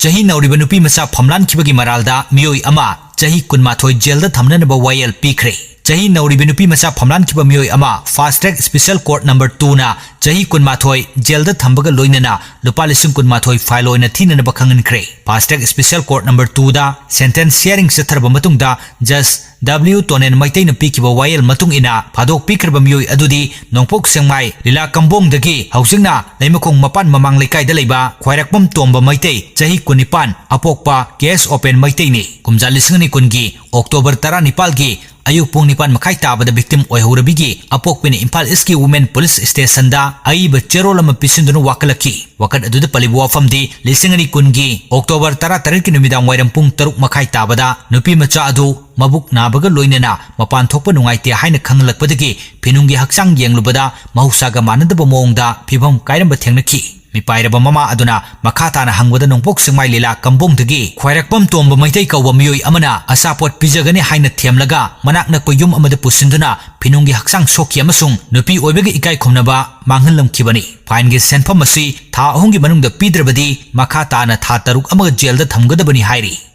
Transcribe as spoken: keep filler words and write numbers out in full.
ꯆꯍꯤ ꯅꯧꯔꯤꯕ ꯅꯨꯄꯤ ꯃꯆꯥ ꯐꯝꯂꯥꯟꯈꯤꯕꯒꯤ ꯃꯔꯥꯜꯗ ꯃꯤꯑꯣꯏ ꯑꯃ ꯆꯍꯤ ꯀꯨꯟꯃꯥꯊꯣꯏ ꯖꯦꯜꯗ ꯊꯝꯅꯅꯕ ꯋꯥꯌꯦꯜ ꯄꯤꯈ꯭ꯔꯦ꯫ ꯆꯍꯤ ꯅꯧꯔꯤꯕ ꯅꯨꯄꯤ ꯃꯆꯥ ꯐꯝꯂꯥꯟꯈꯤꯕ ꯃꯤꯑꯣꯏ ꯑꯃ Fast Track Special Court number two ꯅ ꯆꯍꯤ ꯀꯨꯟꯃꯥꯊꯣꯏ ꯖꯦꯜꯗ ꯊꯝꯕꯒ ꯂꯣꯏꯅꯅ ꯂꯨꯄꯥ ꯂꯤꯁꯤꯡ ꯀꯨꯟꯃꯥꯊꯣꯏ fine ꯑꯣꯏꯅ ꯊꯤꯅꯅꯕ ꯈꯪꯍꯟꯈ꯭ꯔꯦ꯫ Fast Track Special Court number two ꯗ sentence hearing ꯆꯠꯊꯔꯕ ꯃꯇꯨꯡꯗ Judge W ꯇꯣꯅꯦꯟ ꯃꯩꯇꯩꯅ ꯄꯤꯈꯤꯕ ꯋꯥꯌꯦꯜ ꯃꯇꯨꯡ ꯏꯟꯅ ꯐꯥꯗꯣꯛꯄꯤꯈ꯭ꯔꯕ ꯃꯤꯑꯣꯏ ꯑꯗꯨꯗꯤ ꯅꯣꯡꯄꯣꯛ ꯁꯦꯛꯃꯥꯏ ꯂꯤꯂꯥ ꯀꯝꯕꯣꯡꯗꯒꯤ ꯍꯧꯖꯤꯛꯅ ꯂꯩꯃꯈꯣꯡ ꯃꯄꯥꯟ ꯃꯃꯥꯡ ꯂꯩꯀꯥꯏꯗ ꯂꯩꯕ ꯈ꯭ꯋꯥꯏꯔꯥꯛꯄꯝ ꯇꯣꯝꯕ ꯃꯩꯇꯩ ꯆꯍꯤ ꯀꯨꯟꯅꯤꯄꯥꯟ ꯑꯄꯣꯛꯄ ꯀꯦ ꯑꯦꯁ ꯑꯣꯄꯦꯟ ꯃꯩꯇꯩꯅꯤ꯫ ꯀꯨꯝꯖꯥ ꯂꯤꯁꯤꯡ ꯑꯅꯤ ꯀꯨꯟꯒꯤ October ꯇꯔꯥꯅꯤꯄꯥꯜꯒꯤ ꯑꯌꯨꯛ ꯄꯨꯡ ꯅꯤꯄꯥꯟ ꯃꯈꯥꯏ ꯇꯥꯕꯗ victim ꯑꯣꯏꯍꯧꯔꯕꯤꯒꯤ ꯑꯄꯣꯛꯄꯤꯅ ꯏꯝꯐꯥꯜ East ꯀꯤ Women Police Station ꯗ ꯑꯏꯕ ꯆꯦꯔꯣꯜ ꯑꯃ ꯄꯤꯁꯤꯟꯗꯨꯅ ꯋꯥꯀꯠꯂꯛꯈꯤ꯫ ꯋꯥꯀꯠ ꯑꯗꯨꯗ ꯄꯜꯂꯤꯕ ꯋꯥꯐꯝꯗꯤ ꯂꯤꯁꯤꯡ ꯑꯅꯤ ꯀꯨꯟꯒꯤ October ꯇꯔꯥꯇꯔꯦꯠꯀꯤ ꯅꯨꯃꯤꯗꯥꯡ ꯋꯥꯏꯔꯝ ꯄꯨꯡ ꯇꯔꯨꯛ ꯃꯈꯥꯏ ꯇꯥꯕꯗ ꯅꯨꯄꯤ ꯃꯆꯥ ꯑꯗꯨ ꯃꯕꯨꯛ ꯅꯥꯕꯒ ꯂꯣꯏꯅꯅ ꯃꯄꯥꯟ ꯊꯣꯛꯄ ꯅꯨꯡꯉꯥꯏꯇꯦ ꯍꯥꯏꯅ ꯈꯪꯍꯜꯂꯛꯄꯗꯒꯤ ꯐꯤꯅꯨꯡꯒꯤ ꯍꯛꯆꯥꯡ ꯌꯦꯡꯂꯨꯕꯗ ꯃꯍꯧꯁꯥꯒ ꯃꯥꯟꯅꯗꯕ ꯃꯑꯣꯡꯗ ꯐꯤꯕꯝ ꯀꯥꯏꯔꯝꯕ ꯊꯦꯡꯅꯈꯤ꯫ ꯃꯤꯄꯥꯏꯔꯕ ꯃꯃꯥ ꯑꯗꯨꯅ ꯃꯈꯥ ꯇꯥꯅ ꯍꯪꯕꯗ ꯅꯣꯡꯄꯣꯛ ꯁꯦꯛꯃꯥꯏ ꯂꯤꯂꯥ ꯀꯝꯕꯣꯡꯗꯒꯤ ꯈ꯭ꯋꯥꯏꯔꯥꯛꯄꯝ ꯇꯣꯝꯕ ꯃꯩꯇꯩ ꯀꯧꯕ ꯃꯤꯑꯣꯏ ꯑꯃꯅ ꯑꯆꯥꯄꯣꯠ ꯄꯤꯖꯒꯅꯤ ꯍꯥꯏꯅ ꯊꯦꯝꯂꯒ ꯃꯅꯥꯛ ꯅꯛꯄ ꯌꯨꯝ ꯑꯃꯗ ꯄꯨꯁꯤꯟꯗꯨꯅ ꯐꯤꯅꯨꯡꯒꯤ ꯍꯛꯆꯥꯡ ꯁꯣꯛꯈꯤ ꯑꯃꯁꯨꯡ ꯅꯨꯄꯤ ꯑꯣꯏꯕꯒꯤ ꯏꯀꯥꯏ ꯈꯨꯝꯅꯕ ꯃꯥꯡꯍꯜꯂꯝꯈꯤꯕꯅꯤ꯫ Fine ꯒꯤ ꯁꯦꯟꯐꯝ ꯑꯁꯤ ꯊꯥ ꯑꯍꯨꯝꯒꯤ ꯃꯅꯨꯡꯗ ꯄꯤꯗ꯭ꯔꯕꯗꯤ ꯃꯈꯥ ꯇꯥꯅ ꯊꯥ ꯇꯔꯨꯛ ꯑꯃꯒ ꯖꯦꯜꯗ ꯊꯝꯒꯗꯕꯅꯤ ꯍꯥꯏꯔꯤ꯫